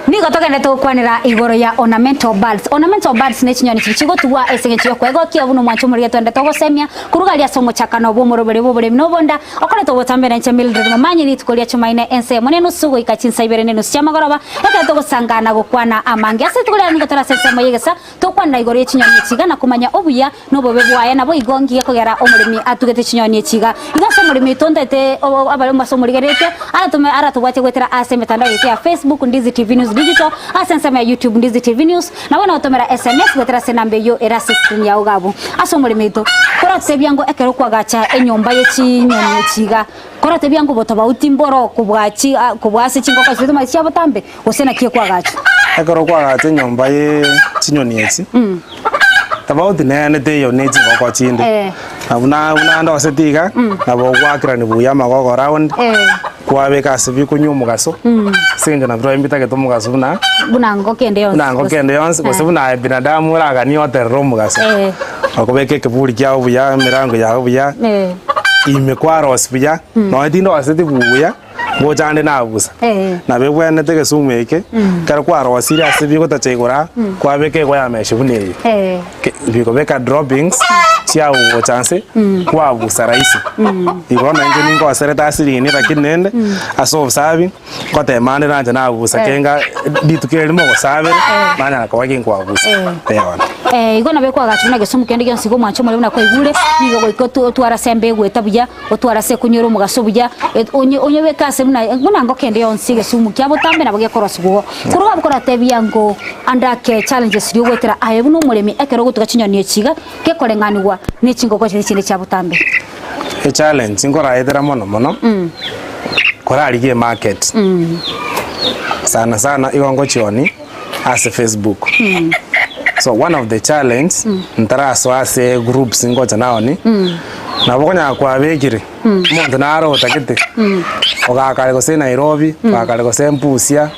Nigo togenderete gokwanera igoro ya ornamental birds. Ornamental birds ne chinyoni chiria chigotugwa ase eng'encho y'okwegokia buna omwancho omorige twendete ogosemia korwa aria ase omochakano bw'omoroberi bw'oboremi na obonda okoreta obotambe na inche Mildred Momanyi rituko ria Chumaine ense emo nenusu goika chinsa ibere nenusu chiamagoroba ekero togosangana gokwana amange ase rituko riarero nigo tore ase ensemo y'egesa tokwanera igoro ye chinyoni echi iga na komanya obuya na obobe bwaye naboigo ngiya kogera omoremi atugete chinyoni echi iga. Iga ase omoremi oito ntaete abare ase omorigereretie aratome aratobwatie goetera ase emetandao yaito ya Facebook Ndizi TV News Digital ase ensemo ya YouTube Ndizi TV News nabo nogotomera SMS goetera ase enamba eyio ere ase escreen yao iga abwo. Ase omoremi oito koratotebia ngo ekero kwagacha enyomba ye chinyoni echi iga koratebia ngo obotobauti mboro kobua chi kobua ase chingoko echio tomanyete chia botambe gose naki ekwagachwa. Ekero kwagacha enyomba ye chinyoni echi. Tofauti nene teiyo ne chingoko chinde. Eh. Na buna buna ndoseti iga, nabo ogwakerani buya amagogo round, Eh. kwabeka ase bikonywa omogaso, ase eng'encho nabio twaye mbitagete omogaso buna Buna ngoko ende yonsi. buna ngoko ende yonsi, gose Eh. buna aye binadamu oraganie oterere omogaso. Eh. Okobeka ekeburi kiago buya, emerango yago buya, Eh. ime kwarosia buya, nonye tindoseti buya. Ngocha ande nabusa. Eh. Nabo ebwenerete egesumu eke, ekero kwarosirie ase bigotacha igoro aa, kwabeka igwa ya mesh buna eye. Eh. Ke- Bikobeka droppings chiago gocha nse, kwabusa rahisi. Igo nainche ningoserete ase riini lakini rende, ase obosabi, ngotema ande nache nabusa Eh. kenga rituko erimo gose abere, nanyara koba ginkwabusa. Eh. Eh bono. Eh, igo nabo ekwagacha buna egesumu kende gionsi igo omwancho omoremu nakwaigure, nigo goika otu- otware ase embe egoeta buya. Otware ase ekonywera omogaso buya, onye onyebeke ase buna buna ngoko ende yonsi egesumu kia botambe nabo gekorosiwa igo. Korwa abwo koratebia ngo ande ake challenges riria ogoetera aye buna omoremi ekero ogotuga chinyoni echi iga, gekoreng'anigwa ne chingoko chiria chinde chia botambe. Echallenge nkoraetera mono mono, korarigie emarket, sana sana igo ngochioni ase Facebook. So one of the challenge, ntarasoa ase groups ngocha naoni. Nabo okonyara kwabekire, omonto naro otagete, ogakare gose Nairobi, ogakare gose Mbusia,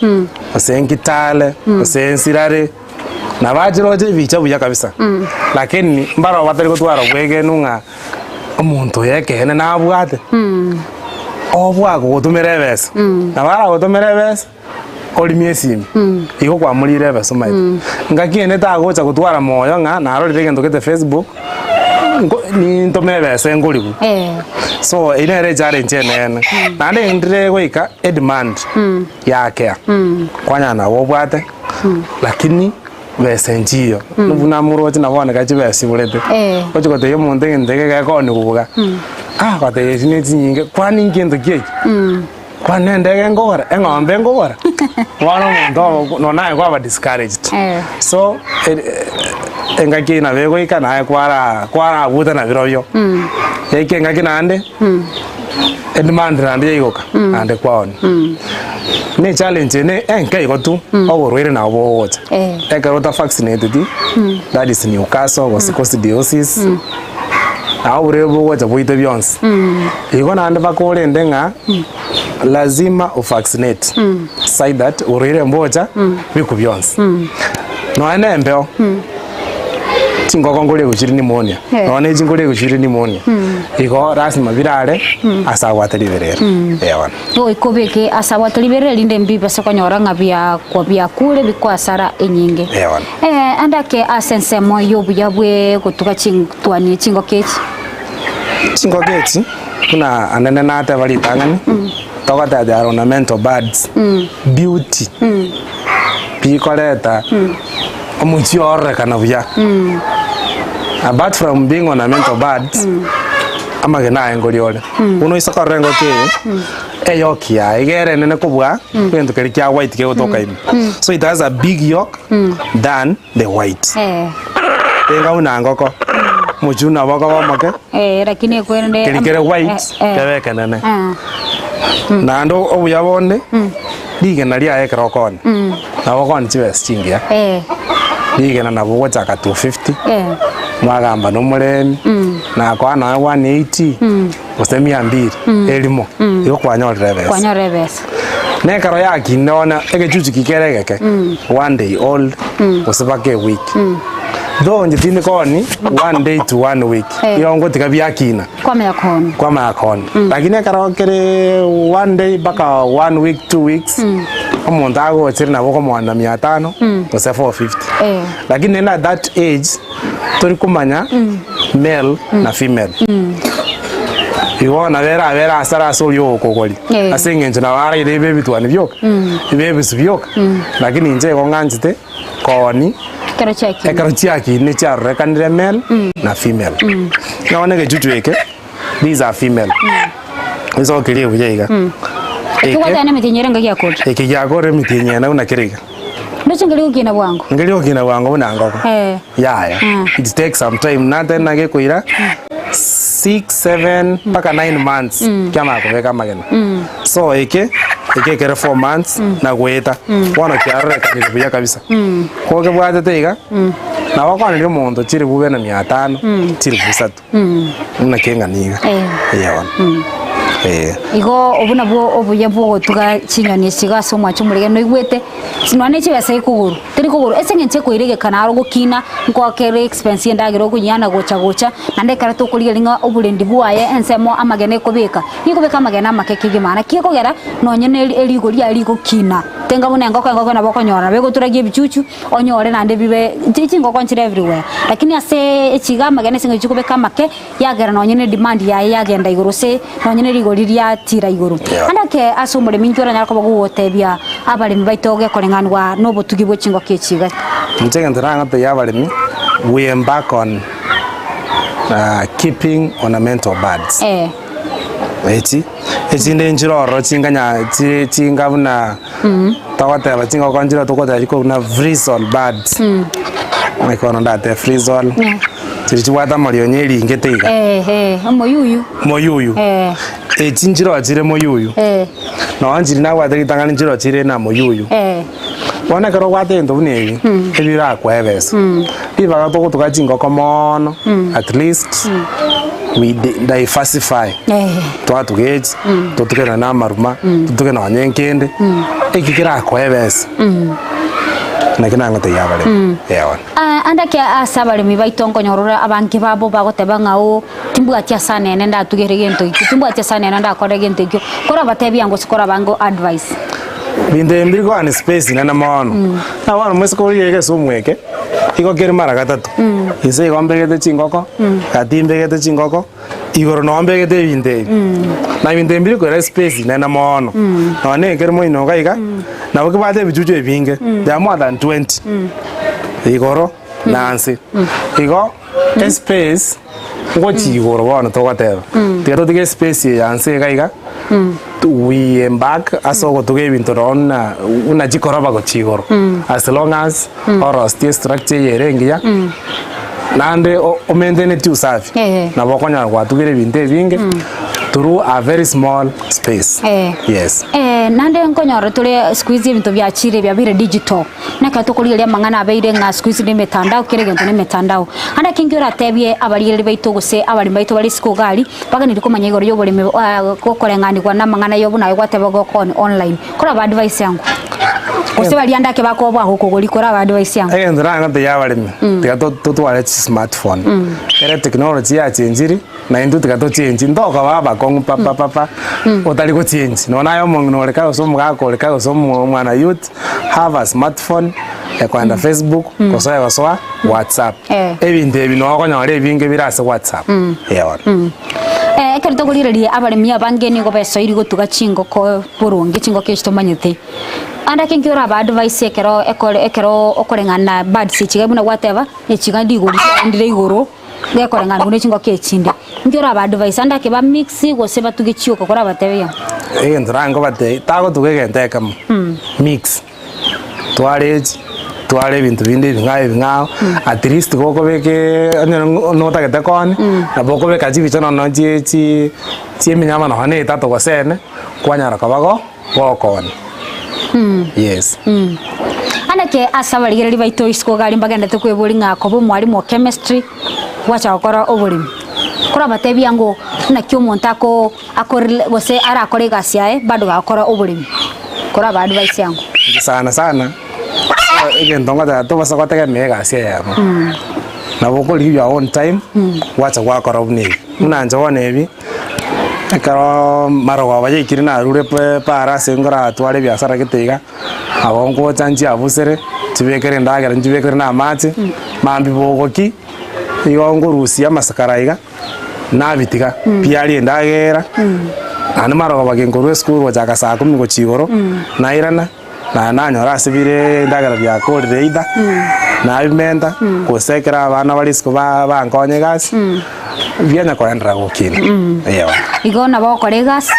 gose Nkitale, gose Nsirare, nabo achire oche ebicha buya kabisa. Lakini mbaro batari gotwara obwegenu ng'a omonto oyo ekeene nabwate, obwa kogotomera ebesa, nabo aragotomere ebesa. Orimie esimi, igo kwamorire ebesa omanyete. Ngaki ende tagocha gotwara moyo ng'a narorire egento gete Facebook, nko nintome ebesa engorigwe. So eyio nere echallenge enene. Naende ndire goika edemand yakea, kwanyora nabo obwate, lakini besa enchiyo, buna moroche nabo bono ekero chibesa chiborete, ochi gotebia omonto egento eke gekoniwa iga, ah ogotebia echi ne chinyinge, kwani ngento ki eki? Kwani nendege nkogora, eng'ombe nkogora, bono omonto ogo nonya naye kwaba discouraged. Eh. So eri engaki eyio nabo egoika naye kwara kwarabuta nabirobio, yaika engaki naende, edemand naende yaigoka, naende kwaonia. Na echallenge ende enke igo tu, oborwaire nabo bogocha. Eh. Ekero otavaccinateti, that is Newcastle gose coccidiosis, Nabo oborwaire bogocha boite bionsi. Igo naende mpaka orende ng'a lazima o vaccinate so that oborwaire mbocha biku bionsi. Nonya na embeo, chingoko nkoria gochire pneumonia, Eh. nonya na echi nkoria gochire pneumonia, igo lazima birare ase abwate riberera, eh bono. Goika obeke ase abwate riberera erinde mbibase konyora ng'a biakwa biakure bikoasara enyinge. Eh bono. Eh, ande ake ase ensemo y'obuya bwe gotuga chintwani chingoko echi. Chingoko echi, buna anene nateba ritang'ani, togoteba they are ornamental birds, beauty, bikoreta omochie ororekana buya. Apart from being ornamental birds, amagena aye nkoria ore. Buna oise korora engoko eye, eyoki yaye iga ere enene kobua egento keria kia white kegotoka ime. So it has a big yolk than the white. Eh, Tenga buna ngoko, omochie nabo okoba omoke, eh, lakini ekwerende keri kere white eh, eh. kebe ekenene. Ah, Naende obuya bonde, rigena riaye ekero okoonia, nabo okoonia chibesa chingiya. eh, Rigena nabo ogochaka 250, eh, mwagamba na omoremi, nakoa nonya 180, gose mia mbiri, erimo, igo kwanyorire ebesa. kwanyora ebesa. Na ekero yakinire bono egechuchu ki kere egeke, one day old, gose mpaka eweek. Though inche tindi kooni one day to one week, Eh. igo ngotiga biakina, Kwamanya kooni. kwamanya kooni. Lakini ekero kere one day mpaka one week, 2 weeks, omonto agochire nabo okomoana mia tano, gose 450. Eh. Lakini naende at that age, tori komanya male na female. Igo bono nabo erabere asare ase oria ogokogoria, Eh. ase eng'encho nabo araire ibe ebitwani bioka, ibe ebisu bioka, lakini inche igo ng'anchete kooni Ekero chiakinire. ekero chiakinire chiarorekanire male na female. Ng'a bono egechuchu eke, these are female, esokerie buya iga, eke Ekegwatana na emetienyi ere ngaki yakorire. eke giakorire emetienyi ene buna kere iga. Ndoche nkeri gokina bwango. Nkeri gokina bwango buna ngoko. Eh. Yaya. It takes some time. Nate nagekoira 6, 7 mpaka 9 months kiamanya kobeka amagena. So eke eke ekere 4 months na goeta. Bono kiarorekanire buya kabisa. Ko kebwatete iga nabo okwaneria omonto chiribu buna mia tano, chiribu isato. Buna keng'ana iga. Eh. Eeh bono. Eh. Igo obwo nabwo obuya bw'ogotuga chinyoni echi iga ase omwancho omorege noigwete, nonya ne chibesa ekogoro, teri kogoro ase eng'encho ekoira egeka naro gokina, nkoakera expense ya endagera okonyiana gocha gocha, naende ekero tokorigereria ng'a oborendi bwaye ensemo amagena ekobeka, nigo ekobeka amagena amake kegima naki ekogera nonye na eri erigori riaye rigokina, tenga buna engoko engoko nabo okonyora nabo egoturagia ebichuchu. Onyore naende bibe chingoko nchire everywhere, lakini ase echiga amagena ase eng'encho chikobeka amake, yagera nonye ne demand yaye yagenda igoro gose nonye ne rigori riatira igoro. Yeah. Naende eke ase omoremi intwe oranyare koba gogotebia abaremi baito gekoreng'anigwa na obotugi bwe chingoko echi iga. Inche egento nagotebia abaremi, we embark on keeping ornamental birds. Eh. Echi, echinde nchire ororo chinganya chi chinga buna togoteba chingoko nchire togoteba chikoro buna frisson birds. Naki bono ndatebe frisson, Yeah. chiria chibwate amarionya eringete iga. Eh, eh, omoyuyu. Moyuyu. Eh. Echi nchire chire moyuyu. Eh. Nonye nchiri nabwate ritang'ani nchire chire na moyuyu. Eh. Bono ekero obwate ebinto buna ebi, ebirakoe ebesa. Ribaga togotuga chingoko moono, at least. We diversify. Twatuga echi, totuge nonya na amaruma, totuge nonya enkende, eki kerakoe ebesa, naki nangotebia abaremi, eh bono. Ande ake ase abaremi baito nkonyora ore abange babo bagoteba ng'a oo, timbwati ase anene ndatugere egento ekio, timbwati ase anene ndakore egento ekio, korabatebia gose korabange advice. Binto ebi mbiri koana space nene mono, na bono moiseke oria egesumu eke, igo kere mara gatato, inse igo mbegete chingoko, gati mbegete chingoko, igoro noo mbegete ebinto ebi. Na ebinto ebi mbiri koira espace nene mono, nonye na ekere moino iga iga, nabo kebwate ebichuchu ebinge, they are more than 20, igoro na nse. Igo espace ngochia igoro bono togoteba, tiga totige espace eye ya nse iga iga, we embark ase ogotuga ebinto nonye buna buna chikoroba gochia igoro, as long as orostie estructure eye ere engiya, naende o omaintaineti usafi, nabo okonyora gwatugire ebinto ebinge through a very small space, yes. Naende nkonyora tore siku hizi ebinto biachire biabeire digital, na ekero tokorigereria amang'ana abeire ng'a siku hizi na emetandao kera egento na emetandao. Naende ekio nki oratebie abarigereria baito gose abaremi baito bare isiko iga aria, baganire komanya igoro ya oboremi gokoreng'anigwa na amang'ana ya buna aye gwateba gokoni online, koraba advice yango. Gose baria ande ake bakoboa gokogori koraba advice yango. Egento nagotebia abaremi, tiga totware chismartphone, ekero etechnology yachenchiri. Na intwe tiga tochenchi, ntokoba abakong'u pa pa pa pa, otari gochenchi. Nonya naye omong'ina ore kae gose omogaka ore kae gose omo omwana youth, have a smartphone, ekoenda Facebook, gose egosoa WhatsApp. Eh. Ebinto ebi noo okonyora ebinge bire ase WhatsApp. Eh bono. Ekero tokorigereria abaremi abange nigo besoiri gotuga chingoko boronge, chingoko echi tomanyete. Ande ake nki oraba advise ekero ekore ekero okoreng'ana birds echi iga buna gwateba, echi iga rigori riaendire igoro. Gekoreng'ana buna chingoko echinde. Inki orabaadvise ande ake bamix gose batuge chioka korabatebie? Egento naye tagotuga egento ekemo, mix, tware echi, tware ebinto binde ebing'ao ebing'ao, at least gokobeka onye notagete koonia, nabo okobeka chibicha nonya chie chi chia eminyama nonya na etato gose ene, kwanyara koba go gokoonia, yes. Ande eke ase abarigereria baito isiko iga aria mbagendete kweboria ng'a koba omwalimu o chemistry gwacha gokora oboremi. Korabatebia ng'o naki omonto ako akorele gose arakore egasi yaye bado gakora oboremi, koraba advice yango. Inche sana sana, egento ngoteba tobasa gotegemea egasi eyemo, nabo okorigia your own time, gwacha gwakora buna ebi. Buna inche bono ebi. Ekero marogoba yaikire narure paara ase nkoratware ebiasara gete iga, nabo ngocha nchiabusere, nchibekere endagera nchibekere na amache, mambia bogokia, igo ngorusia amasakara iga, nabitiga biaria endagera, naende marogoba genkorwa esukuru gochaka saa kumi gochia igoro, nairana. Na nanyora ase bire endagera biakorire either, nabimenta, gose ekero abana bare isiko ba- bankonya egasi, bianya koenderera gokina, eeh. Igo nabo ogokora egasi,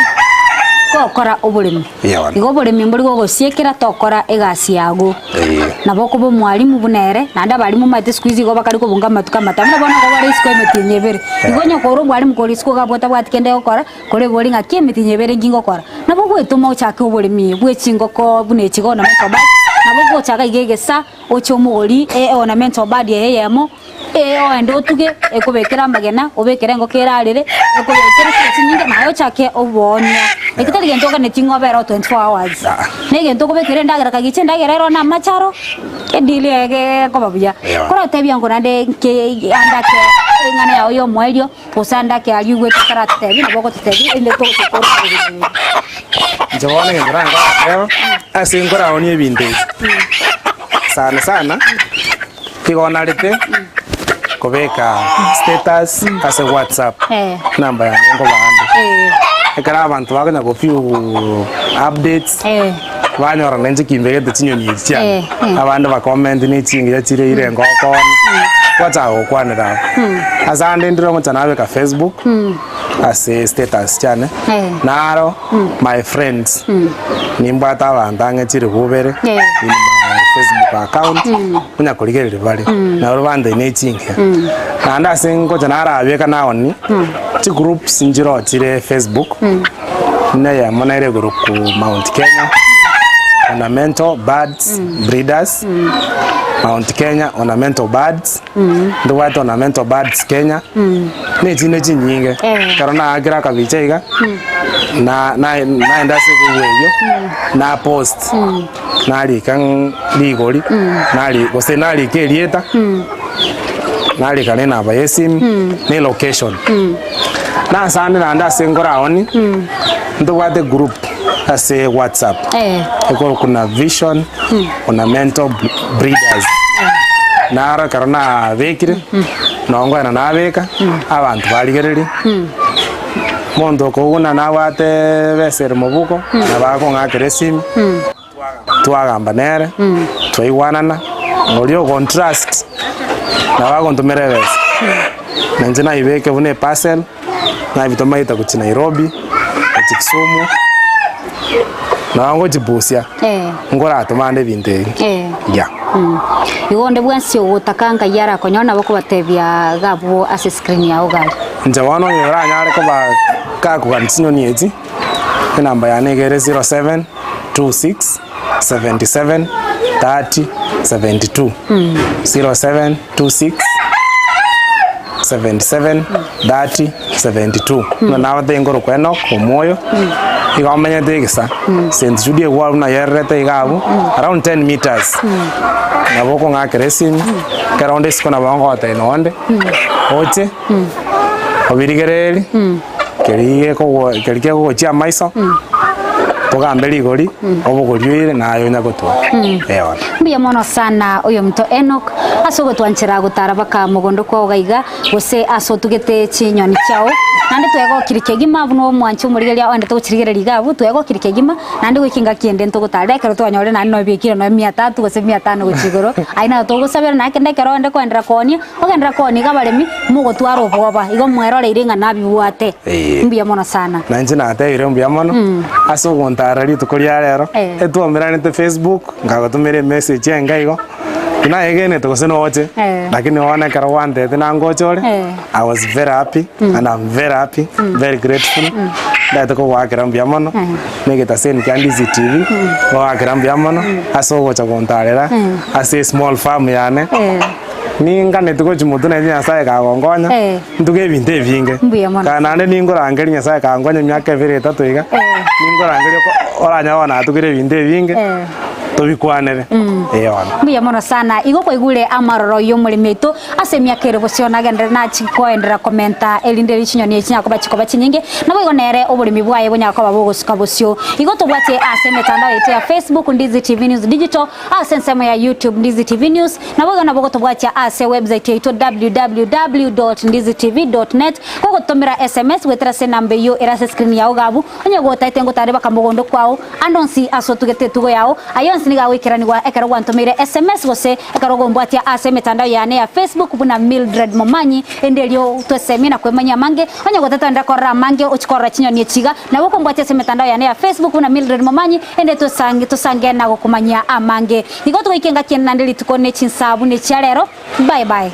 gokora oboremi. Eeh. Igo oboremi mbori gogosiekera tokora egasi yago. Eeh. Nabo okoba omwalimu buna ere, naende abalimu omanyete siku hizi igo bakare kobunga amatuko amatambe, buna bono igo bare isiko emetienyi ebere. Igo onye kore omwalimu kore isiko iga abwate abwati kende ogokora. Korebori ng'aki emetienyi ebere inki ngokora? Nabo ogwetoma ochake oboremi bwe chingoko buna echi iga ornamental bird, nabo ogochaka iga egesa, oche omogori e ornamental bird eye eyemo, e oende otuge, ekobekere amagena, obekere engoko erarere, ekobekere chire chinyinge, naye ochake oboonia. Eki tari gento oganetie ng'a obere oo 24 hours, na egento okobekera endagera kagicha endagera ero na amache aro, edeal eye ekoba buya. Korotebia ng'o naende nki ande ake eng'ana yago ya omoerio. Gose ande ake aria oigwete otaratotebia, nabo ogototebia, erinde togochia koroka obogima obo. Inche bono egento nankogoteba, ase nkoraonie ebinto ebi, sana sana, igo narete kobeka status ase whatsapp, Eh. enamba yane nkobaa ande. Eh. Ekero abanto bakonya go view updates, Eh. banyora nainche kimbegete chinyoni echi chiane, Eh, eh. abande bacomment ne chingiya chire ire ngokoni, gwachaka gokwanera abwo. Ase ande ndire omochie nabeka Facebook, ase status chiane, Eh. naro my friends, nimbwate abanto ang'e chilifu ibere, Eh. in my Facebook account, onya korigereria bare, nabo bande ne chingiya. Naende ase ngocha narabeka naoni, chigroups nchiroo chire Facebook. Buna eyemo nere igoro ku Mount Kenya, Ornamental Birds Breeders. Mount Kenya Ornamental Birds, ntobwate Ornamental Birds Kenya, na echinde chinyinge. Ekero naakire akabicha iga, na na naenda ase egroup eyio, na post, narika ng'a rigori, nari gose narika erieta, narika na enamba ya esimu, na elocation. Nasande naende ase nkoraoni, ntobwate egroup ase WhatsApp, ekorokwa na Vision Ornamental Breeders. Naro ekero nabekire, nonye nkoenda nabeka, abanto barigereria, omonto okoguna nabwate ebesa ere mobuko, nabo akong'akera esimi, twagamba nere, twaigwanana, oria ogontrust, nabo agontomera ebesa, na inche naibeke buna eparcel, nabitomaete gochia Nairobi, gochia Kisumu, nabo ngochibusia, nkoratoma ande ebinto ebi, yeah. Igo onde bwensi ogotaka Ngai arakonyore nabo okobatebia iga abwo ase screen yao iga aria. Inche bono onye oranyare koba gakogania chinyoni echi, enamba yane iga ere 0726 77 30 72, 0726 77 30 72. Buna nabatebie nkorokwa Enock Omwoyo, igo amenyete egesa, St Jude egwa buna yererete iga abwo, around 10 meters, nabo okong'akera esimi, ekero onde isiko nabo ngogotebia nonde, oche, obirigererie, keria gekogwa keria kegogochia amaiso, togambe rigori, obogori oire naye onya gotwara, eh bono. Mbuya mono sana oyominto Enock ase ogotwanchera gotara baka mogondo kwao gaiga, gose ase otugete chinyoni chiao, naende twegokire kegima buna omwanchi omorigereria oendete gochirigereria iga abwo, twegokire kegima, naende goika engaki ende ntogotarera ekero twanyorire naende nonya biekire nonya mia tatu gose mia tano gochia igoro, ayio naro togosabera naende kende ekero oende koenderera koonia, ogenderera koonia iga abaremi, mogotwara obwoba, igo mweroreire ng'a nabibwate. Eeh. Mbuya mono sana. Na inche natebire mbuya mono, ase ogontarera rituko ria rero, Eh. etwaomeranete Facebook, nkagotomera emessage enga igo, Tinaegenete gose noche, Eh. lakini bono ekero gwantebete nangoche ore, Eh. I was very happy and I'm very happy, very grateful. Ndagete kogoakera mbuya mono, na egetaseni kia Ndizi TV, ngogoakera mbuya mono, ase ogocha gontarera, ase esmall farm yane, Eh. ninganeti gochia motwe naende Nyasaye kagonkonya, Eh. ntuge ebinto ebinge. Mbuya mono. Ka naende ninkorangeria Nyasaye kankonya emiaka ebere etato iga, Eh. ninkorangeria oko oranyore bono natugire ebinto ebinge. Eh. Tobikwanere, ee bono. Mbuya mono sana. Igo kwaigure amaroro y'omoremi oito ase emiaka ere bosio nagenderere nachi koenderera komenta erinde eri chinyoni echi chinyare koba chikoba chinyinge, naboigo nere oboremi bwaye bonyare koba bogosuka bosio. Igo tobwatie ase emetandao yaito ya Facebook Ndizi TV News Digital, ase ensemo ya YouTube Ndizi TV News, naboigo nabo gotobwatia ase website yaito www.ndizitv.net, gogotomera SMS goetera ase enamba eyio ere ase escreen yao iga abwo, Onye gotaete ngotare baka mogondo kwao, ande onsi ase otugete etugo yao, ayio onsi nigo agoikeranigwa ekero gwantomeire sms gose ekero ogombwatia ase emetandao yane ya Facebook buna Mildred Momanyi, ende erio twesemie na kwemanyia amange. Onye gotaete ogende korora amange ochie korora chinyoni echi iga, nabo okombwatia ase emetandao yane ya Facebook buna Mildred Momanyi, ende twesange tosange na gokomanyia amange. Igo togoika engaki ende naende rituko ne chinsaa buna echia rero. Bye bye.